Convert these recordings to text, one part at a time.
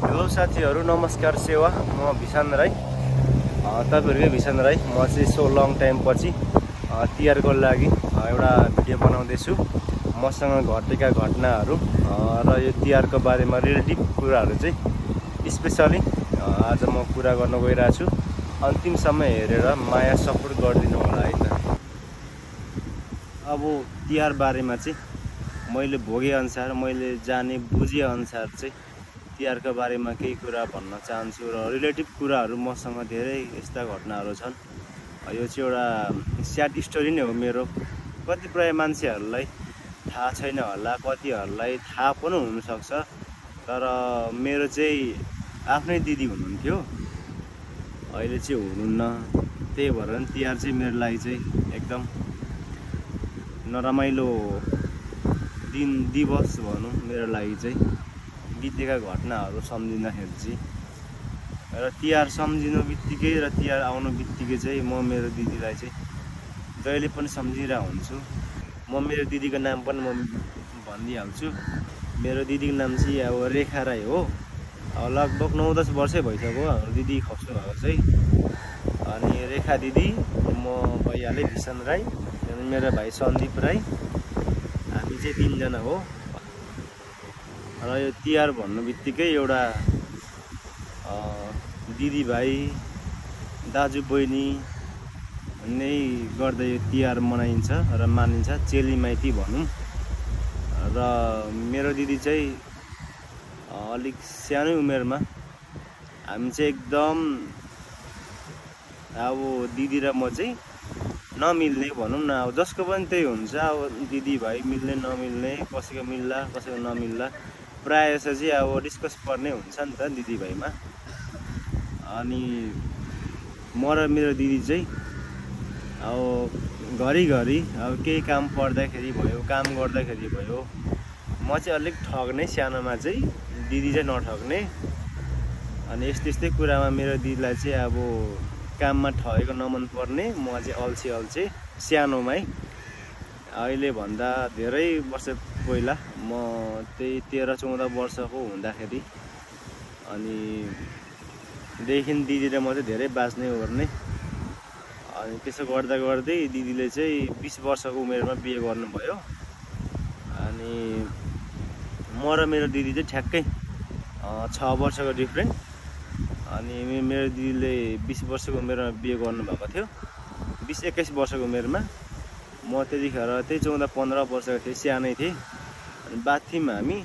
Hello साथीहरू, नमस्कार सेवा। म भिसान राई, तपाईहरुकै भिसान राई। म चाहिँ सो लङ टाइम पछि तिहारको लागि एउटा भिडियो बनाउँदैछु। मसँग घटेका घटनाहरू र यो तिहारको बारेमा रिलेटिभ कुराहरू चाहिँ स्पेशली आज म कुरा गर्न गइरहेको छु। अन्तिमसम्म हेरेर माया सपोर्ट गरिदिनु होला है त। अब तिहार बारेमा चाहिँ मैले भोगे अनुसार, मैले जाने बुझे अनुसार चाहिँ तिहारको बारेमा केही कुरा भन्न चाहन्छु र रिलेटिभ कुराहरू मसँग धेरै यस्ता घटनाहरू छन्। यो चाहिँ एउटा स्याड स्टोरी नै हो मेरो। कतिपय मान्छेहरूलाई थाहा छैन होला, कतिहरूलाई थाहा पनि हुनसक्छ, तर मेरो चाहिँ आफ्नै दिदी हुनुहुन्थ्यो, अहिले चाहिँ हुनुहुन्न। त्यही भएर तिहार चाहिँ मेरो लागि चाहिँ एकदम नरमाइलो दिवस भनौँ मेरो लागि चाहिँ। बितेका घटनाहरू सम्झिँदाखेरि चाहिँ र तिहार सम्झिनु बित्तिकै र तिहार आउनु बित्तिकै चाहिँ म मेरो दिदीलाई चाहिँ जहिले पनि सम्झिरहेको हुन्छु। म मेरो दिदीको नाम पनि म भनिदिइहाल्छु। मेरो दिदीको नाम चाहिँ अब रेखा राई हो। अब लगभग 9-10 वर्षै भइसक्यो हाम्रो दिदी खस्नु भएको चाहिँ। अनि रेखा दिदी, म भइहालेँ भिसान राई, अनि मेरो भाइ सन्दीप राई, हामी चाहिँ 3 जना हो। र यो तिहार भन्नु बित्तिकै एउटा दिदी भाइ, दाजु बहिनी नै गर्दा यो तिहार मनाइन्छ र मानिन्छ। चेली माइती भनौँ। र मेरो दिदी चाहिँ अलिक सानै उमेरमा, हामी चाहिँ एकदम अब दिदी र म चाहिँ नमिल्ने भनौँ न। अब जसको पनि त्यही हुन्छ, अब दिदी भाइ मिल्ने नमिल्ने, कसैको मिल्ला कसैको नमिल्ला, प्रायः जस्तो चाहिँ अब डिस्कस पर्ने हुन्छ नि त दिदी भाइमा। अनि म र मेरो दिदी चाहिँ अब घरिघरि अब केही काम पर्दाखेरि भयो, काम गर्दाखेरि भयो, म चाहिँ अलिक ठग्ने, सानोमा चाहिँ दिदी चाहिँ नठग्ने। अनि यस्तै कुरामा मेरो दिदीलाई चाहिँ अब काममा ठगेको नमन पर्ने, म चाहिँ अल्छे सानोमै। अहिले भन्दा धेरै वर्ष पहिला म त्यही 13-14 वर्षको हुँदाखेरि, अनि देखि दिदी र म चाहिँ धेरै बाँच्ने गर्ने। अनि त्यसो गर्दा गर्दै दिदीले चाहिँ 20 वर्षको उमेरमा बिहे गर्नुभयो। अनि म र मेरो दिदी चाहिँ ठ्याक्कै 6 वर्षको डिफ्रेन्ट। अनि मेरो दिदीले 20 वर्षको उमेरमा बिहे गर्नुभएको थियो, 20-21 वर्षको उमेरमा। म त्यतिखेर त्यही 14-15 वर्षको थिएँ, सानै थिएँ। अनि बाथ्यौँ हामी,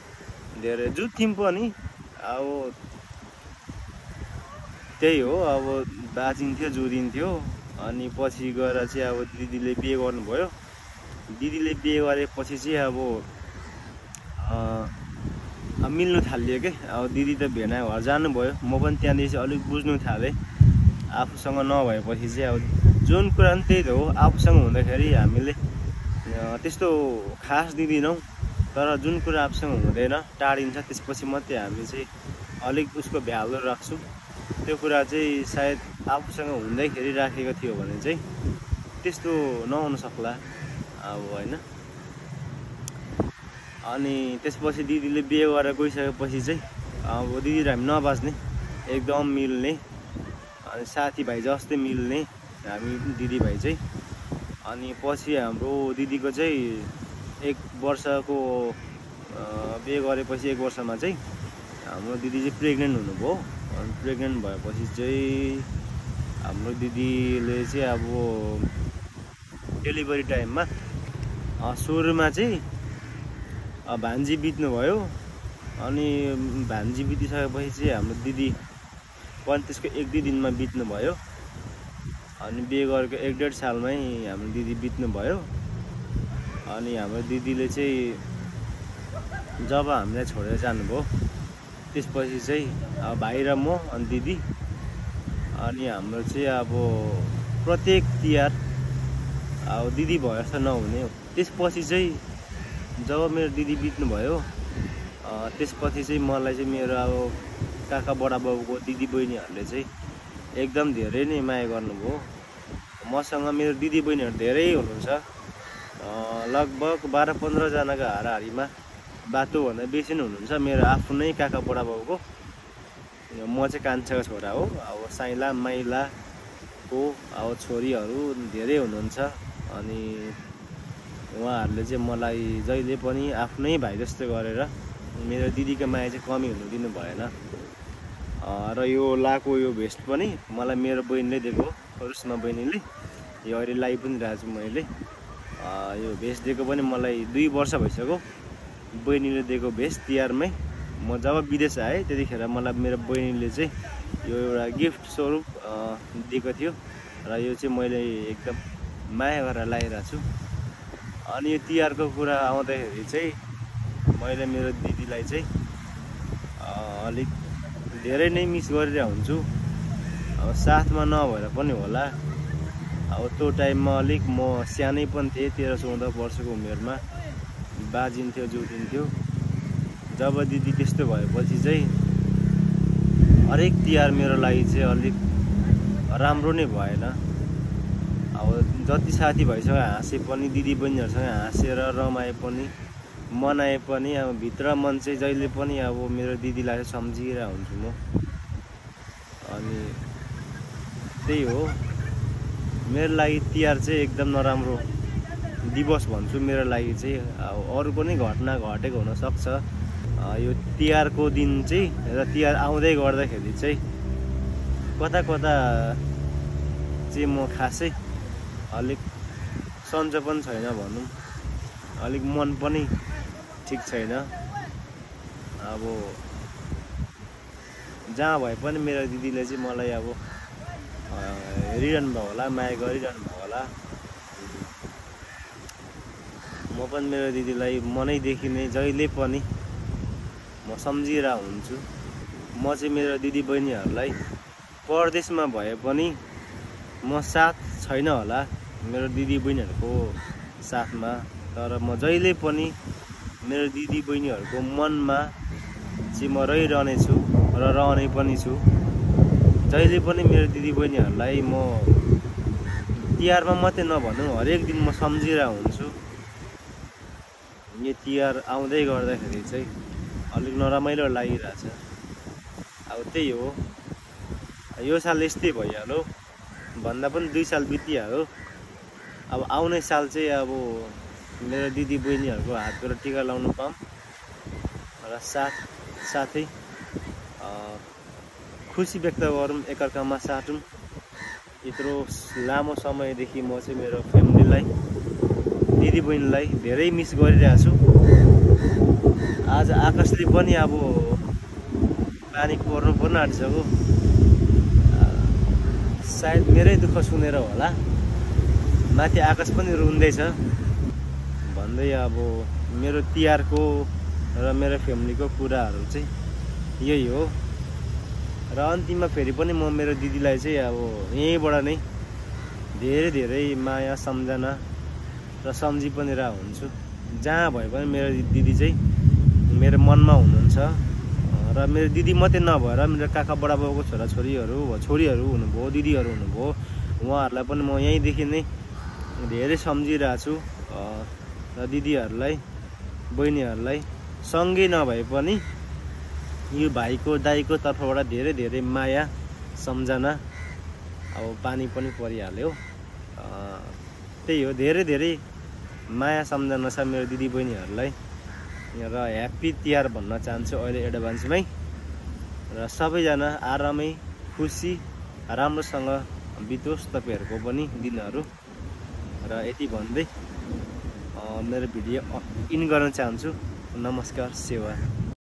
धेरै जुत्थ्यौँ पनि। अब त्यही हो, अब बाजिन्थ्यो, जुदिन्थ्यो। अनि पछि गएर चाहिँ अब दिदीले बिहे गर्नुभयो। दिदीले बिहे गरेपछि चाहिँ अब मिल्नु थालियो के। अब दिदी त भेना घर जानुभयो, म पनि त्यहाँदेखि चाहिँ अलिक बुझ्नु थालेँ। आफूसँग नभएपछि चाहिँ अब जुन कुरा पनि त्यही त हो, आफूसँग हुँदाखेरि हामीले त्यस्तो खास दिँदैनौँ, तर जुन कुरा आफूसँग हुँदैन, टाढिन्छ, त्यसपछि मात्रै हामी चाहिँ अलिक उसको भ्यालु राख्छौँ। त्यो कुरा चाहिँ सायद आफूसँग हुँदैखेरि राखेको थियो भने चाहिँ त्यस्तो नहुन सक्ला अब, होइन। अनि त्यसपछि दिदीले बिहे गरेर गइसकेपछि चाहिँ अब दिदी र हामी नबाच्ने, एकदम मिल्ने, अनि साथीभाइ जस्तै मिल्ने हामी दिदीभाइ चाहिँ। अनि पछि हाम्रो दिदीको चाहिँ 1 वर्षको बिहे गरेपछि 1 वर्षमा चाहिँ हाम्रो दिदी चाहिँ प्रेग्नेन्ट हुनुभयो। अनि प्रेग्नेन्ट भएपछि चाहिँ हाम्रो दिदीले चाहिँ अब डेलिभरी टाइममा सुरुमा चाहिँ भान्जी बित्नुभयो। अनि भान्जी बितिसकेपछि चाहिँ हाम्रो दिदी पनि त्यसको 1-2 दिनमा बित्नुभयो। अनि बिहे गरेको 1-1.5 सालमै हाम्रो दिदी बित्नुभयो। अनि हाम्रो दिदीले चाहिँ जब हामीलाई छोडेर जानुभयो, त्यसपछि चाहिँ अब भाइ र म अनि दिदी, अनि हाम्रो चाहिँ अब प्रत्येक तिहार अब दिदी भयो जस्तो नहुने। त्यसपछि चाहिँ जब मेरो दिदी बित्नुभयो, त्यसपछि चाहिँ मलाई चाहिँ मेरो अब काका बडा बाबुको दिदी बहिनीहरूले चाहिँ एकदम धेरै नै माया गर्नुभयो। मसँग मेरो दिदी बहिनीहरू धेरै हुनुहुन्छ, लगभग 12-15 जनाको हाराहारीमा बाटोभन्दा बेसी नै हुनुहुन्छ मेरो आफ्नै काका बडा बाबुको। म चाहिँ कान्छाको छोरा हो। अब साइला माइलाको अब छोरीहरू धेरै हुनुहुन्छ अनि उहाँहरूले चाहिँ मलाई जहिले पनि आफ्नै भाइ जस्तो गरेर मेरो दिदीको माया चाहिँ कमी हुनु दिनु भएन। र यो लाको यो भेस्ट पनि मलाई मेरो बहिनीले दिएको, रुस्मा बहिनीले। यो अहिले लाइ पनि रहेको छु मैले। यो भेस्ट दिएको पनि मलाई 2 वर्ष भइसक्यो। बहिनीले दिएको भेस्ट तिहारमै म जब विदेश आएँ त्यतिखेर मलाई मेरो बहिनीले चाहिँ यो एउटा गिफ्ट स्वरूप दिएको थियो र यो चाहिँ मैले एकदम माया गरेर लगाइरहेको छु। अनि यो तिहारको कुरा आउँदाखेरि चाहिँ मैले मेरो दिदीलाई चाहिँ अलिक धेरै नै मिस गरिरहेको हुन्छु। अब साथमा नभएर पनि होला, अब त्यो टाइममा अलिक म सानै पनि थिएँ, 13-14 वर्षको उमेरमा बाजिन्थ्यो जुटिन्थ्यो। जब दिदी त्यस्तो भएपछि चाहिँ हरेक तिहार मेरो लागि चाहिँ अलिक राम्रो नै भएन। अब जति साथीभाइसँग हाँसे पनि, दिदी बहिनीहरूसँग हाँसेर रमाए पनि, मनाए पनि अब भित्र मन चाहिँ जहिले पनि अब मेरो दिदीलाई सम्झिरहेको हुन्छु म। अनि त्यही हो, मेरो लागि तिहार चाहिँ एकदम नराम्रो दिवस भन्छु। मेरो लागि चाहिँ अब अरूको नै घटना घटेको हुनसक्छ। यो तिहारको दिन चाहिँ र तिहार आउँदै गर्दाखेरि चाहिँ कता कता चाहिँ म खासै अलिक सन्चो पनि छैन भनौँ, अलिक मन पनि ठिक छैन। अब जहाँ भए पनि मेरो दिदीले चाहिँ मलाई अब हेरिरहनु भयो होला, माया गरिरहनु भयो होला। म पनि मेरो दिदीलाई मनैदेखि नै जहिले पनि म सम्झिरहेको हुन्छु। म चाहिँ मेरो दिदी बहिनीहरूलाई परदेशमा भए पनि म साथ छैन होला मेरो दिदी बहिनीहरूको साथमा, तर म जहिले पनि मेरो दिदी बहिनीहरूको मनमा चाहिँ म रहिरहने छु र रहने पनि छु। जहिले पनि मेरो दिदी बहिनीहरूलाई म तिहारमा मात्रै नभनौँ, हरेक दिन म सम्झिरहेको हुन्छु। यो तिहार आउँदै गर्दाखेरि चाहिँ अलिक नरमाइलो लागिरहेछ। अब त्यही हो, यो साल यस्तै भइहाल्यो, भन्दा पनि 2 साल बितिहाल्यो। अब आउने साल चाहिँ अब मेरो दिदी बहिनीहरूको हातबाट टिका लाउनु पाऊँ र साथै खुसी व्यक्त गरौँ, एकअर्कामा साटौँ। यत्रो लामो समयदेखि म चाहिँ मेरो फ्यामिलीलाई, दिदी बहिनीलाई धेरै मिस गरिरहेको छु। आज आकाशले पनि अब पानी पर्नु आँटिसक्यो। सायद मेरै दुःख सुनेर होला, माथि आकाश पनि रुन्दैछ। भन्दै अब मेरो तिहारको र मेरो फ्यामिलीको कुराहरू चाहिँ यही हो। र अन्तिममा फेरि पनि म मेरो दिदीलाई चाहिँ अब यहीँबाट नै धेरै माया सम्झना र सम्झि पनि रहेको हुन्छु। जहाँ भए पनि मेरो दिदी चाहिँ मेरो मनमा हुनुहुन्छ। र मेरो दिदी मात्रै नभएर मेरो काका बडाबाबुको छोरीहरू हुनुभयो, दिदीहरू हुनुभयो, उहाँहरूलाई पनि म यहीँदेखि नै धेरै सम्झिरहेको छु। र दिदीहरूलाई, बहिनीहरूलाई सँगै नभए पनि यो भाइको दाइको तर्फबाट धेरै माया सम्झना। अब पानी पनि परिहाल्यो। त्यही हो, धेरै माया सम्झना छ मेरो दिदी बहिनीहरूलाई। र ह्याप्पी तिहार भन्न चाहन्छु अहिले एडभान्समै। र सबैजना आरामै खुसी राम्रोसँग बितोस् तपाईँहरूको पनि दिनहरू। र यति भन्दै मेरो भिडियो इन गर्न चाहन्छु। नमस्कार, सेवा।